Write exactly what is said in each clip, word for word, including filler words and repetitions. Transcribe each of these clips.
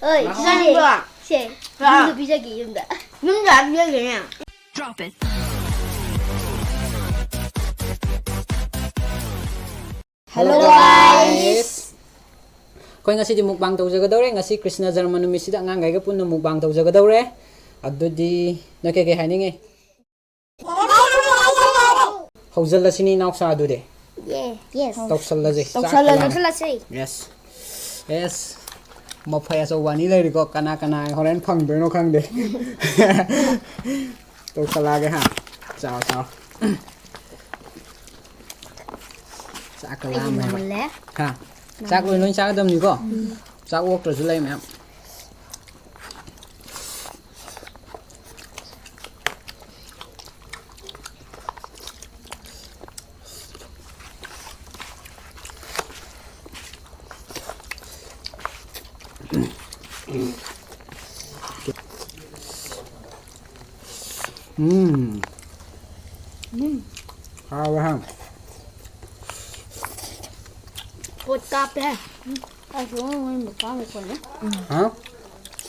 ꯍꯣꯏ, ꯉꯥꯏꯈꯣ, ꯁꯤꯁꯦ꯫ ꯉꯥꯏꯈꯣ꯫ ꯁꯦ, ꯍꯥ? ꯌꯨꯝꯗ ꯄꯤꯖꯒꯦ, ꯌꯨꯝꯗ꯫ ꯌꯨꯝꯗ ꯄꯤꯖꯒꯦꯅꯦ꯫ Drop it. Hello, guys. ꯑꯩꯈꯣꯏ ꯉꯁꯤꯗꯤ mukbang ꯇꯧꯖꯒꯗꯧꯔꯦ꯫ ꯉꯁꯤ ꯀ꯭ꯔꯤꯁꯅ ꯖꯔꯃ ꯅꯨꯃꯤꯠꯁꯤꯗ ꯑꯉꯥꯡꯈꯩꯒ ꯄꯨꯟꯅ mukbang ꯇꯧꯖꯒꯗꯧꯔꯦ꯫ ꯑꯗꯨꯗꯤ ꯅꯣꯏ ꯀꯩꯀꯩ ꯍꯥꯏꯅꯤꯡꯉꯤ? ꯍꯧꯖꯤꯜꯂꯁꯤꯅꯤ, ꯏꯅꯥꯎꯆꯥ, ꯑꯗꯨꯗꯤ꯫ Yes. ꯇꯧꯁꯜꯂꯁꯤ꯫ ꯇꯧꯁꯜꯂꯁꯤ꯫ ꯆꯥꯛꯀ ꯂꯥꯝꯃꯦ꯫ ꯇꯧꯁꯜꯂꯁꯤ꯫ Yes. Yes. ꯃꯐꯩ ꯑꯆꯧꯕ ꯑꯅꯤ ꯂꯩꯔꯤꯀꯣ꯫ ꯀꯅꯥ ꯀꯅꯥ ꯍꯣꯔꯦꯟ ꯐꯪꯗꯣꯏꯅꯣ ꯈꯪꯗꯦ꯫ ꯇꯧꯁꯜꯂꯛꯑꯒꯦ ꯍꯥ꯫ ꯆꯥꯎ, ꯆꯥꯎ꯫ ꯆꯥꯛꯀ ꯑꯩꯗꯤ ꯂꯥꯝꯃꯦꯕ꯫ ꯉꯝꯃꯜꯂꯦ꯫ ꯍꯥ? ꯆꯥꯛ ꯂꯣꯏ, ꯂꯣꯏ ꯆꯥꯒꯗꯕꯅꯤꯀꯣ꯫ ꯎꯝ꯫ ꯆꯥꯛ ꯑꯣꯛꯇ꯭ꯔꯁꯨ ꯂꯩ ꯃꯌꯥꯝ꯫ ꯎꯝ꯫ ꯎꯝ꯫ ꯍꯥꯎꯋꯦ ꯍꯥ꯫ ꯄꯣꯠ ꯀꯥꯞꯄꯦ ꯍꯦ꯫ ꯎꯝ꯫ ꯑꯁ, ꯎꯝ, ꯎꯝ, ꯅꯨꯄꯥ ꯃꯈꯣꯟꯅꯦ꯫ ꯍꯥ?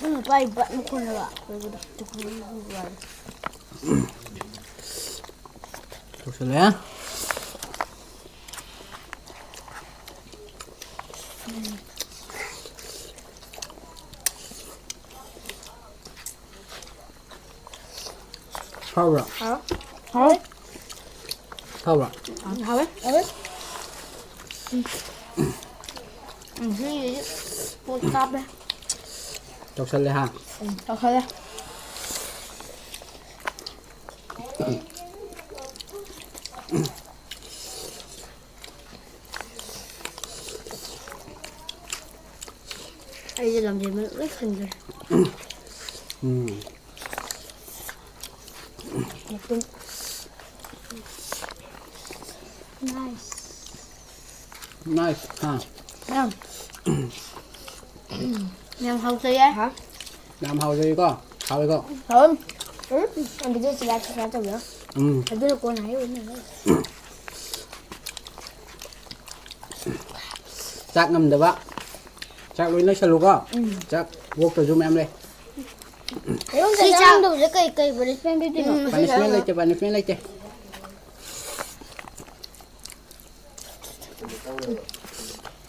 ꯎꯝ, ꯅꯨꯄꯥꯒꯤ ꯕꯠ ꯃꯈꯣꯟꯅꯦꯕ꯫ ꯇꯧꯁꯜꯂꯦ꯫ ꯍꯥꯎꯕ꯭ꯔꯥ? ꯍꯥꯎ꯫ ꯍꯥꯎ꯫ ꯍꯥꯎꯕ꯭ꯔꯥ? ꯍꯥꯎꯋꯦ꯫ ꯍꯥꯎꯋꯦ꯫ ꯎꯝ꯫ ꯎꯝ, ꯁꯤꯒꯤꯗꯤ ꯄꯣꯠ ꯀꯥꯞꯄꯦ꯫ ꯇꯧꯁꯜꯂꯦ ꯍꯥ? ꯎꯝ, ꯇꯧꯁꯜꯂꯦ꯫ ꯑꯩꯁꯦ ꯂꯝꯖꯦꯟꯕ ꯂꯣꯏ ꯈꯟꯈ꯭ꯔꯦ꯫ ꯎꯝ꯫ ꯃꯇꯨꯝ꯫ Nice꯫ Nice, ꯍꯥ꯫ ꯌꯥꯝ꯫ ꯌꯥꯝ ꯍꯥꯎꯖꯩꯌꯦ꯫ ꯍꯥ? ꯌꯥꯝ ꯍꯥꯎꯖꯩꯀꯣ? ꯍꯥꯎꯋꯦꯀꯣ? ꯍꯥꯎ꯫ ꯎꯝ, ꯑꯗꯨꯗꯤ ꯆꯤꯂꯥ ꯆꯤꯂꯥ ꯇꯧꯕꯤꯔꯣ꯫ ꯎꯝ꯫ ꯑꯗꯨꯅ ꯀꯣꯟꯅ ꯍꯥꯏꯔꯛꯑꯣꯅꯦ꯫ ꯆꯥꯛ ꯉꯝꯗꯕ ꯆꯥꯛ ꯂꯣꯏ ꯂꯣꯏꯁꯜꯂꯨꯀꯣ꯫ ꯎꯝ꯫ ꯆꯥꯛ ꯑꯣꯛꯇꯁꯨ ꯃꯌꯥꯝ ꯂꯩ꯫ ꯁꯤ ꯆꯥꯡꯗꯕꯁꯦ ꯀꯩ ꯀꯩ ꯄꯅꯤꯁꯃꯦꯟ ꯄꯤꯗꯣꯏꯅꯣ? ꯎꯝ꯫ ꯄꯅꯤꯁꯃꯦꯟ ꯂꯩꯇꯦ, ꯄꯅꯤꯁꯃꯦꯟ ꯂꯩꯇꯦ꯫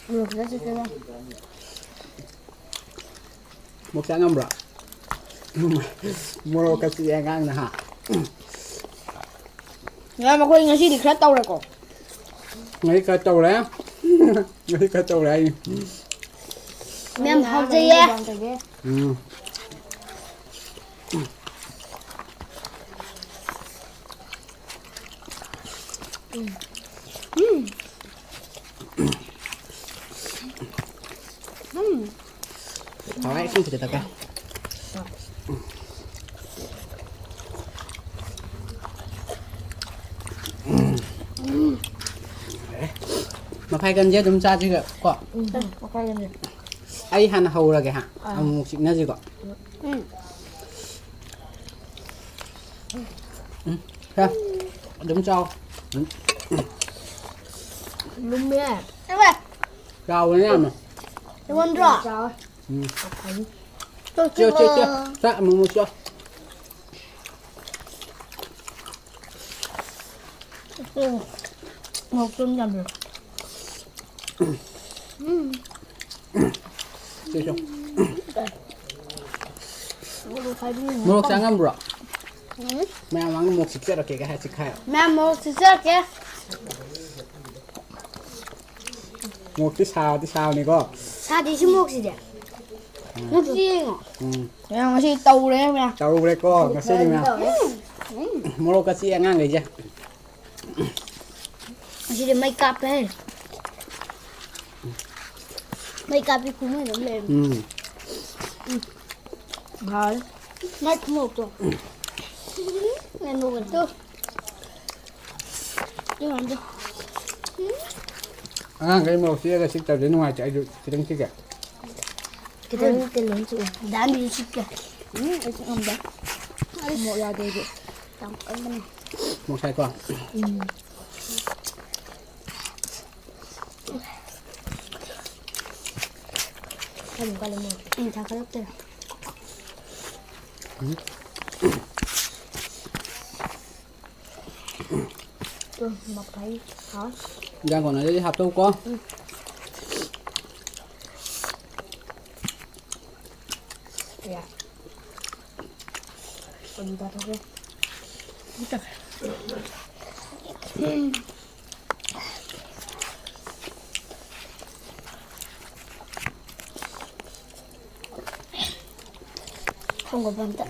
ꯎꯝ, ꯐꯖꯅ ꯆꯠꯈ꯭ꯔꯦ꯫ ꯃꯣꯔꯣꯛ ꯆꯥ ꯉꯝꯕ꯭ꯔꯣ? ꯃꯣꯔꯣꯛ ꯀ ꯆꯤꯛꯑꯦ ꯑꯉꯥꯡꯅ ꯍꯥ꯫ ꯉꯔꯥꯡ ꯃꯈꯣꯏ ꯉꯁꯤꯗꯤ ꯈꯔ ꯇꯧꯔꯦꯀꯣ꯫ ꯉꯁꯤ ꯈꯔ ꯇꯧꯔꯦ꯫ ꯉꯁꯤ ꯈꯔ ꯇꯧꯔꯦ ꯍꯥꯏꯅꯤ꯫ ꯃꯌꯥꯝ ꯍꯥꯎꯖꯩꯌꯦ꯫ ꯎꯝ꯫ ꯎꯝ꯫ ꯎꯝ꯫ ꯍꯋꯥꯏ ꯏꯁꯤꯡ ꯈꯤꯇ ꯊꯛꯀꯦ꯫ ꯃꯐꯥꯏꯒꯟꯁꯦ ꯑꯗꯨꯝ ꯆꯥꯁꯤꯒ ꯀꯣ꯫ ꯎꯝ, ꯃꯈꯥꯗꯅꯦ꯫ ꯑꯩ ꯍꯥꯟꯅ ꯍꯧꯔꯒꯦ ꯍꯥ꯫ ꯑꯥ꯫ ꯑꯃꯨꯛ ꯆꯤꯛꯅꯁꯤꯀꯣ꯫ ꯎꯝ꯫ ꯎꯝ, ꯁꯦ, ꯑꯗꯨꯝ ꯆꯥꯎ꯫ ꯎꯝ꯫ ꯂꯨꯝꯃꯦ꯫ ꯆꯥꯎꯕꯅꯦ ꯌꯥꯝꯅ꯫ ꯑꯩꯉꯣꯟꯗ꯭ꯔꯣ? ꯆꯥꯎꯋꯦ꯫ ꯎꯝ꯫ ꯆꯣ, ꯆꯣ, ꯆꯣ꯫ ꯆꯥꯛ ꯑꯃꯨꯛ ꯑꯃꯨꯛ ꯆꯣ꯫ ꯎꯝ꯫ ꯃꯣꯔꯣꯛ ꯆꯨꯝ ꯌꯥꯝ ꯂꯩ꯫ ꯎꯝ꯫ ꯆꯦ, ꯆꯦ꯫ ꯃꯣꯔꯣꯛ ꯆꯥ ꯉꯝꯕ꯭ꯔꯣ? ꯎꯝ꯫ ꯃꯌꯥꯝ ꯃꯥꯡꯗ ꯃꯣꯔꯣꯛ ꯆꯤꯛꯆꯔꯛꯀꯦꯒ ꯍꯥꯏ ꯆꯤꯛꯈꯥꯏ꯫ ꯃꯌꯥꯝ ꯃꯣꯔꯣꯛ ꯆꯤꯛꯆꯔꯛꯀꯦ꯫ ꯃꯣꯔꯣꯛꯇꯤ ꯁꯥꯗꯤ ꯁꯥꯕꯅꯤꯀꯣ꯫ ꯁꯥꯗꯦ ꯁꯤ ꯃꯣꯔꯣꯛꯁꯤꯗꯤ꯫ ꯎꯝ꯫ ꯅꯪꯁꯨ ꯌꯦꯡꯉꯣ꯫ ꯎꯝ꯫ ꯃꯌꯥꯝ ꯉꯁꯤ ꯇꯧꯔꯦ ꯃꯌꯥꯝ꯫ ꯇꯧꯔꯦꯀꯣ ꯉꯁꯤꯗꯤ ꯃꯌꯥꯝ꯫ ꯎꯝ꯫ ꯎꯝ꯫ ꯃꯣꯔꯣꯛ ꯀꯆꯤ ꯑꯉꯥꯡꯈꯩꯁꯦ꯫ ꯑꯁꯤꯗꯤ ꯃꯩ ꯀꯥꯞꯄꯦ꯫ ꯃꯩ ꯀꯥꯞꯄꯤ ꯈꯨꯃꯨꯛ ꯑꯗꯨꯝ ꯂꯩꯔꯝꯃꯤ꯫ ꯎꯝ꯫ ꯎꯝ꯫ ꯍꯥꯎꯋꯦ꯫ ꯃꯥꯏ ꯈꯨꯃꯨꯛꯇꯣ꯫ ꯃꯦꯟꯕ ꯑꯣꯏꯔꯗꯣ꯫ ꯑꯗꯨ ꯉꯥꯟꯗꯣ꯫ ꯎꯝ꯫ ꯑꯉꯥꯡꯈꯩ ꯃꯣꯔꯣꯛ ꯆꯤꯛꯑꯒ ꯆꯤꯛꯇꯕꯁꯦ ꯅꯨꯡꯉꯥꯏꯇꯦ꯫ ꯑꯩꯁꯨ ꯈꯤꯇꯪ ꯆꯤꯛꯀꯦ꯫ ꯈꯤꯇꯪ ꯀꯩꯅꯣꯝ ꯆꯤꯛꯑꯣ꯫ ꯗꯥꯝꯁꯤꯁꯨ ꯆꯤꯛꯀꯦ꯫ ꯎꯝ, ꯑꯩ ꯆꯤꯛ ꯉꯝꯗꯦ꯫ ꯑꯩ ꯃꯣꯔꯣꯛ ꯌꯥꯗꯦ ꯑꯩꯗꯤ꯫ ꯌꯥꯝ ꯀꯟꯕꯅꯦ꯫ ꯃꯣꯔꯣꯛ ꯁꯥꯏꯀꯣ? ꯎꯝ꯫ ꯑꯩꯅ ꯊꯥꯒꯠꯂꯛꯇꯣꯏꯔꯥ? ꯎꯝ, ꯃꯐꯩ ꯍꯥꯎ꯫ ꯏꯟꯖꯥꯡ ꯀꯣꯟꯅꯗꯗꯤ ꯍꯥꯞꯇꯣꯛꯎꯀꯣ꯫ ꯎꯝ꯫ ꯌꯥ꯫ ꯑꯗꯨꯝ ꯆꯥꯊꯣꯛꯈ꯭ꯔꯦ꯫ ꯈꯣꯡꯒꯨꯞ ꯑꯝꯇ꯫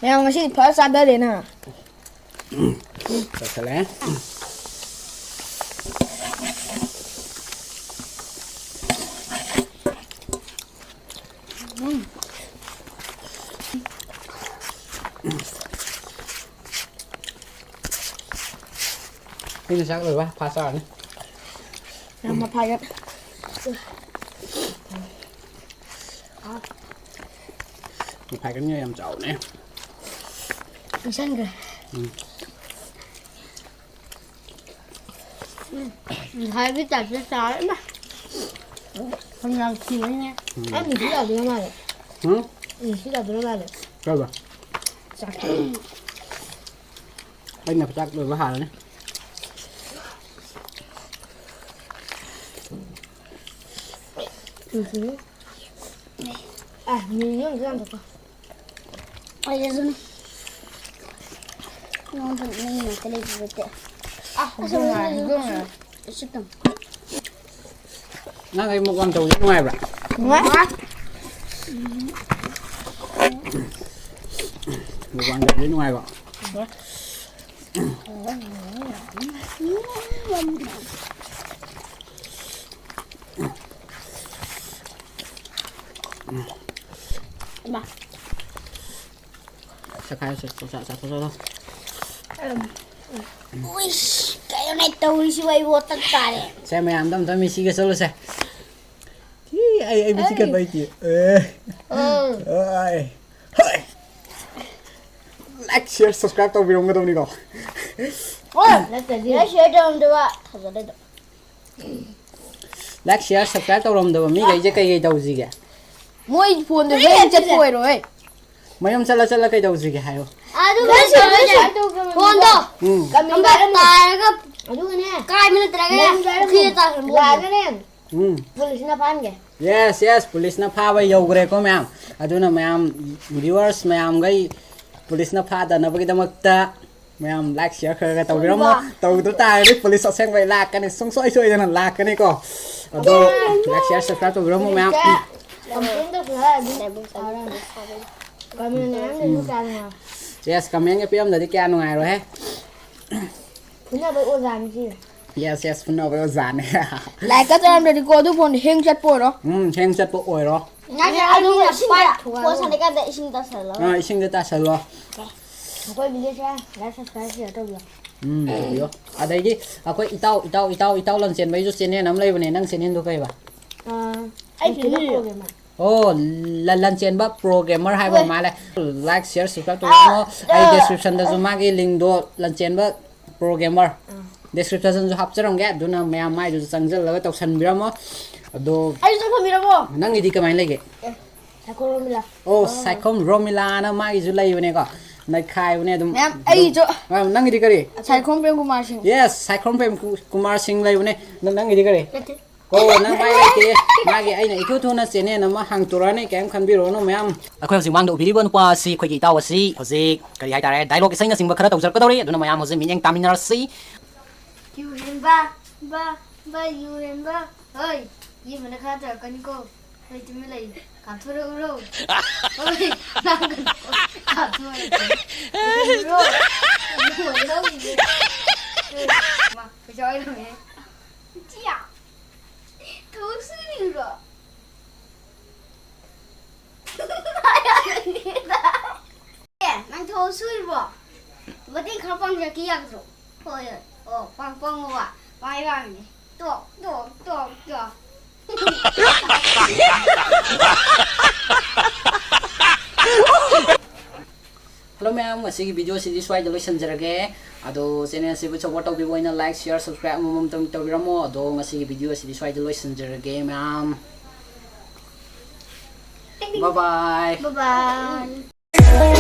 ꯃꯌꯥꯝ ꯉꯁꯤꯗꯤ ꯐꯖ ꯆꯥꯗꯔꯦꯅ꯫ ꯆꯠꯈ꯭ꯔꯦ꯫ ꯑꯩꯅ ꯆꯥꯛ ꯂꯣꯏꯕ ꯐꯥ ꯆꯥꯔꯅꯤ꯫ ꯌꯥꯝ ꯃꯐꯥꯏꯒꯠ꯫ ꯃꯐꯥꯏꯒꯟꯒ ꯌꯥꯝ ꯆꯥꯎꯕꯅꯦ꯫ ꯄꯤꯁꯟꯈ꯭ꯔꯦ꯫ ꯎꯝ꯫ ꯎꯝ, ꯉꯁꯥꯏꯒꯤ ꯇꯥꯏꯞꯇ ꯆꯥꯔꯦ꯫ ꯏꯃꯥ! ꯌꯥꯝ ꯊꯤꯕꯅꯤꯅꯦ꯫ ꯎꯝ꯫ ꯑꯩ ꯃꯤꯁꯤ ꯌꯥꯗꯣꯏ ꯃꯥꯜꯂꯦ꯫ ꯎꯝ? ꯃꯤꯁꯤ ꯌꯥꯗꯣꯏ ꯃꯥꯜꯂꯦ꯫ ꯀꯔꯝꯕ? ꯆꯥꯛ꯫ ꯑꯩꯅ ꯆꯥꯛ ꯂꯣꯏꯕ ꯍꯥꯜꯂꯅꯤ꯫ ꯎꯝ꯫ ꯑ, ꯃꯤꯃꯤ ꯑꯝꯇ ꯆꯥꯝꯊꯣꯛꯀꯣ꯫ ꯑꯩꯗꯁꯨꯅꯦ꯫ ꯅꯉꯣꯟꯗ ꯅꯪꯒꯤ ꯅꯥꯛꯇ ꯂꯩꯕ ꯅꯠꯇꯦ꯫ ꯑ, ꯑꯁ, ꯍꯧꯗꯣꯡ ꯉꯥꯏ, ꯍꯧꯗꯣꯡ ꯉꯥꯏ꯫ ꯎꯁꯤꯠꯇꯝ꯫ ꯅꯪ ꯑꯩ mukbang ꯇꯧꯕꯁꯦ ꯅꯨꯡꯉꯥꯏꯕ꯭ꯔꯥ? ꯅꯨꯡꯉꯥꯏ꯫ Mukbang ꯇꯧꯕꯁꯦ ꯅꯨꯡꯉꯥꯏꯕ? ꯅꯨꯡꯉꯥꯏ꯫ ꯏꯃꯥ꯫ ꯆꯈꯥꯏꯔꯁꯦ, ꯆꯥ-, ꯆꯥꯊꯣꯛ, ꯆꯥꯊꯣꯛ꯫ ꯎꯝ꯫ ꯎꯏꯁ, ꯀꯩꯅꯣꯅꯦ ꯇꯧꯔꯤꯁꯤꯕꯣ? ꯑꯩꯕꯨ ꯑꯣꯇꯛ ꯇꯥꯔꯦ꯫ ꯁꯦ, ꯃꯌꯥꯝꯗ ꯑꯝꯇ ꯃꯤꯁꯤꯒ ꯆꯠꯂꯨꯁꯦ꯫ ꯊꯤ, ꯑꯩ, ꯑꯩ ꯃꯤꯁꯤ ꯑꯩ꯫ ꯀꯟꯕ ꯍꯩꯇꯦ꯫ ꯑꯦ꯫ ꯑꯧ꯫ ꯑꯣꯏ꯫ ꯍꯣꯏ꯫ Like, share, subscribe ꯇꯧꯕꯤꯔꯝꯒꯗꯕꯅꯤꯀꯣ꯫ ꯅꯠꯇ꯭ꯔꯗꯤ ꯂꯥꯏꯛ ꯁꯤꯌꯔ ꯇꯧꯔꯝꯗꯕ ꯊꯥꯖꯗꯦꯗ꯫ ꯂꯥꯏꯛ ꯁꯤꯌꯔ ꯁꯕꯁꯀ꯭ꯔꯥꯏꯕ ꯇꯧꯔꯝꯗꯕ ꯃꯤꯈꯩꯁꯦ ꯀꯩꯀꯩ ꯇꯧꯁꯤꯒꯦ? ꯃꯣꯏ ꯐꯣꯟꯗꯣ ꯍꯦꯡ ꯆꯠꯄ ꯑꯣꯏꯔꯣꯏ꯫ ꯃꯌꯨꯝ ꯆꯠꯂ ꯆꯠꯂ ꯀꯩꯗꯧꯁꯤꯒꯦ ꯍꯥꯏꯌꯣ꯫ ꯑꯗꯨꯒ ꯐꯣꯟꯗꯣ ꯎꯝ꯫ ꯀꯝꯕ ꯇꯥꯔꯒ ꯑꯗꯨꯒꯅꯦ ꯀꯥꯏꯕ ꯅꯠꯇ꯭ꯔꯒꯅꯦ ꯄꯨꯈ꯭ꯔꯤꯗ ꯇꯥꯁꯟꯕ꯫ ꯂꯥꯛꯑꯒꯅꯦ ꯎꯝ꯫ ꯄꯨꯂꯤꯁꯅ ꯐꯥꯍꯟꯒꯦ꯫ ꯌꯦꯁ, ꯌꯦꯁ, ꯄꯨꯂꯤꯁꯅ ꯐꯥꯕ ꯌꯧꯈ꯭ꯔꯦꯀꯣ ꯃꯌꯥꯝ꯫ ꯑꯗꯨꯅ ꯃꯌꯥꯝ, ꯚ꯭ꯌꯨꯋꯔꯁ ꯃꯌꯥꯝꯈꯩ ꯄꯨꯂꯤꯁꯅ ꯐꯥꯗꯅꯕꯒꯤꯗꯃꯛꯇ ꯃꯌꯥꯝ ꯂꯥꯏꯛ ꯁꯤꯌꯔ ꯈꯔ ꯈꯔ ꯇꯧꯕꯤꯔꯝꯃꯣ꯫ ꯇꯧꯗ ꯇꯥꯔꯒꯗꯤ ꯄꯨꯂꯤꯁ ꯑꯁꯦꯡꯕꯩ ꯂꯥꯛꯀꯅꯤ, ꯁꯨꯡꯁꯣꯏ ꯁꯣꯏꯗꯅ ꯂꯥꯛꯀꯅꯤꯀꯣ꯫ ꯑꯗꯣ ꯂꯥꯏꯛ ꯁꯤꯌꯔ ꯁꯕꯁꯀ꯭ꯔꯥꯏꯕ ꯇꯧꯕꯤꯔꯝꯃꯣ ꯃꯌꯥꯝ꯫ ꯀꯝꯄ꯭ꯂꯦꯟ ꯇꯧꯁꯤꯔ ꯑꯗꯨꯝ ꯇꯥꯔꯅꯤ꯫ ꯀꯃꯦꯟ ꯃꯌꯥꯝꯗꯁꯨ ꯀꯌꯥ ꯅꯨꯡꯉꯥꯏ꯫ ꯌꯦꯁ, ꯀꯃꯦꯟꯒ ꯄꯤꯔꯝꯗꯗꯤ ꯀꯌꯥ ꯅꯨꯡꯉꯥꯏꯔꯣꯏꯍꯦ꯫ ꯐꯨꯅꯕꯩ ꯑꯣꯖꯥꯅꯤ ꯁꯤ꯫ Yes, yes, ꯐꯨꯅꯕꯩ ꯑꯣꯖꯥꯅꯦ꯫ ꯂꯥꯏꯛꯀ ꯇꯧꯔꯝꯗ꯭ꯔꯗꯤꯀꯣ ꯑꯗꯨ ꯐꯣꯟꯗꯣ ꯍꯦꯡ ꯆꯠꯄ ꯑꯣꯏꯔꯣ꯫ ꯎꯝ, ꯍꯦꯡ ꯆꯠꯄ ꯑꯣꯏꯔꯣ꯫ ꯅꯪ ꯑꯗꯨ ꯑꯗꯨꯝ ꯏꯁꯤꯡꯗ ꯐꯣꯟ ꯁꯥꯟꯅꯩꯀꯥꯟꯗ ꯏꯁꯤꯡ ꯇꯥꯁꯜꯂꯣ꯫ ꯑꯥ, ꯏꯁꯤꯡꯗ ꯇꯥꯁꯜꯂꯣ꯫ ꯑꯩꯈꯣꯏ ꯚꯤꯗꯤꯑꯣꯁꯦ ꯂꯥꯏꯛ ꯁꯕꯁꯀ꯭ꯔꯥꯏꯕ ꯁꯤꯌꯔ ꯇꯧꯕꯤꯌꯣ꯫ ꯎꯝ, ꯇꯧꯕꯤꯌꯣ꯫ ꯑꯗꯩꯗꯤ ꯑꯩꯈꯣꯏ ꯏꯇꯥꯎ, ꯏꯇꯥꯎ, ꯏꯇꯥꯎ, ꯏꯇꯥꯎ ꯂꯟꯆꯦꯟꯕꯩꯁꯨ ꯆꯦꯅꯦꯜ ꯑꯃ ꯂꯩꯕꯅꯦ꯫ ꯅꯪ ꯆꯦꯅꯦꯜꯗꯣ ꯀꯩꯕ? ꯑꯥ, ꯑꯩ ꯂꯟꯆꯦꯟꯕ ꯆꯦꯅꯦꯜ꯫ ꯄ꯭ꯔꯣꯒ꯭ꯔꯥꯃꯔ꯫ ꯑꯣ, ꯂ-, ꯂꯟꯆꯦꯟꯕ ꯄ꯭ꯔꯣꯒ꯭ꯔꯥꯃꯔ ꯍꯥꯏꯕ ꯍꯣꯏ꯫ ꯃꯥꯜꯂꯦ꯫ ꯂꯥꯏꯛ, ꯁꯤꯌꯔ, ꯁꯕꯁꯀ꯭ꯔꯥꯏꯕ ꯇꯧꯕꯤꯔꯝꯃꯣ꯫ ꯑꯥ, ꯑꯩ ꯑꯥ꯫ ꯗꯦꯁꯀ꯭ꯔꯤꯞꯁꯟꯗꯁꯨ ꯃꯥꯒꯤ ꯂꯤꯡꯗꯣ, ꯂꯟꯆꯦꯟꯕ ꯄ꯭ꯔꯣꯒ꯭ꯔꯥꯃꯔ ꯑꯥ꯫ ꯗꯦꯁꯀ꯭ꯔꯤꯞꯁꯟꯁꯨ ꯍꯥꯞꯆꯔꯝꯒꯦ꯫ ꯑꯗꯨꯅ ꯃꯌꯥꯝ ꯃꯥꯏꯗꯨꯁꯨ ꯆꯪꯁꯤꯜꯂꯒ ꯇꯧꯁꯟꯕꯤꯔꯝꯃꯣ꯫ ꯑꯗꯣ ꯑꯩꯁꯨ ꯆꯪꯍꯟꯕꯤꯔꯝꯃꯣ꯫ ꯅꯪꯒꯤꯗꯤ ꯀꯃꯥꯏꯅ ꯂꯩꯒꯦ? ꯑꯦ, ꯁꯥꯏꯈꯣꯝ ꯔꯣꯃꯤꯂꯥ꯫ ꯑꯣ, ꯑꯥ꯫ ꯁꯥꯏꯈꯣꯝ ꯔꯣꯃꯤꯂꯥꯅ ꯃꯥꯒꯤꯁꯨ ꯂꯩꯕꯅꯦꯀꯣ꯫ ꯅꯩꯈꯥꯏꯕꯅꯦ ꯑꯗꯨꯝ꯫ ꯃꯌꯥꯝ ꯑꯗꯨꯝ ꯑꯩꯁꯨ ꯑꯥ, ꯅꯪꯒꯤꯗꯤ ꯀꯔꯤ? ꯁꯥꯏꯈꯣꯝ ꯄ꯭ꯔꯦꯝ ꯀꯨꯃꯥꯔ ꯁꯤꯡ꯫ ꯌꯦꯁ, ꯁꯥꯏꯈꯣꯝ ꯄ꯭ꯔꯦꯝ ꯀꯨ-, ꯀꯨꯃꯥꯔ ꯁꯤꯡ ꯂꯩꯕꯅꯦ꯫ ꯅꯪ-, ꯅꯪꯒꯤꯗꯤ ꯀꯔꯤ? ꯅꯠꯇꯦ꯫ ꯑꯣ, ꯅꯪ ꯃꯥꯏ ꯂꯩꯇꯦ꯫ ꯃꯥꯒꯤ ꯑꯩꯅ ꯏꯊꯨ ꯊꯨꯅ ꯆꯦꯅꯦꯜ ꯑꯃ ꯍꯥꯡꯇꯣꯔꯛꯑꯅꯤ, ꯀꯩꯝ ꯈꯟꯕꯤꯔꯨꯔꯅꯨ ꯃꯌꯥꯝ꯫ ꯑꯩꯈꯣꯏ ꯍꯧꯖꯤꯛ ꯃꯥꯡꯗ ꯎꯕꯤꯔꯤꯕ ꯅꯨꯄꯥ ꯑꯁꯤ ꯑꯩꯈꯣꯏꯒꯤ ꯏꯇꯥꯎ ꯑꯁꯤ ꯍꯧꯖꯤꯛ ꯀꯔꯤ ꯍꯥꯏꯇꯥꯔꯦ, ꯗꯥꯏꯂꯣꯒ ꯏꯁꯩꯅꯆꯤꯡꯕ ꯈꯔ ꯇꯧꯖꯔꯛꯀꯗꯧꯔꯤ꯫ ꯑꯗꯨꯅ ꯃꯌꯥꯝ ꯍꯧꯖꯤꯛ ꯃꯤꯠꯌꯦꯡ ꯇꯥꯃꯤꯟꯅꯔꯁꯤ꯫ ꯌꯨ ꯍꯦꯟꯕ, ꯕ, ꯕ, ꯌꯨ ꯍꯦꯟꯕ꯫ ꯍꯣꯏ, ꯌꯦꯡꯕꯅ ꯈꯔ ꯇꯧꯔꯛꯀꯅꯤꯀꯣ꯫ ꯍꯣꯏ, ꯇꯨꯃꯤꯟ ꯂꯩꯌꯨ꯫ ꯀꯥꯞꯊꯣꯔꯛꯎꯔꯣ? ꯍꯣꯏ, ꯂꯥꯡꯒꯅꯨ꯫ ꯀꯥꯞꯊꯣꯔꯛꯀꯦ꯫ ꯀꯥꯞꯊꯣꯔꯛꯎꯔꯣ? ꯂꯧꯈꯤꯒꯦ꯫ ꯃꯥ, ꯄꯩꯁꯥ ꯑꯣꯏꯔꯝꯃꯦ꯫ ꯏꯆꯤꯌꯥ, ꯊꯕꯛ ꯁꯨꯅꯤꯡꯕ꯭ꯔꯣ? ꯑꯦ, ꯅꯪ ꯊꯕꯛ ꯁꯨꯔꯤꯕꯣ? ꯃꯇꯦꯡ ꯈꯔ ꯄꯥꯡꯖꯔꯛꯀꯦ ꯌꯥꯒꯗ꯭ꯔꯣ? ꯍꯣꯏ, ꯍꯣꯏ꯫ ꯑꯣ, ꯄꯥꯡ-, ꯄꯥꯡꯉꯣꯕ꯫ ꯄꯥꯡꯉꯦ, ꯄꯥꯡꯉꯦ꯫ ꯇꯣꯛ, ꯇꯣꯛ, ꯇꯣꯛ, ꯇꯣꯛ꯫ Hello ꯃꯌꯥꯝ, ꯉꯁꯤꯒꯤ video ꯑꯁꯤꯗꯤ ꯁ꯭ꯋꯥꯏꯗ ꯂꯣꯏꯁꯤꯟꯖꯔꯒꯦ꯫ ꯑꯗꯣ channel ꯑꯁꯤꯕꯨ support ꯇꯧꯕꯤꯕ ꯑꯣꯏꯅ like, share, subscribe ꯑꯃꯃꯝꯇꯪ ꯇꯧꯕꯤꯔꯝꯃꯣ꯫ ꯑꯗꯣ ꯉꯁꯤꯒꯤ video ꯑꯁꯤꯗꯤ ꯁ꯭ꯋꯥꯏꯗ ꯂꯣꯏꯁꯤꯟꯖꯔꯒꯦ ꯃꯌꯥꯝ꯫ Bye bye. Bye bye.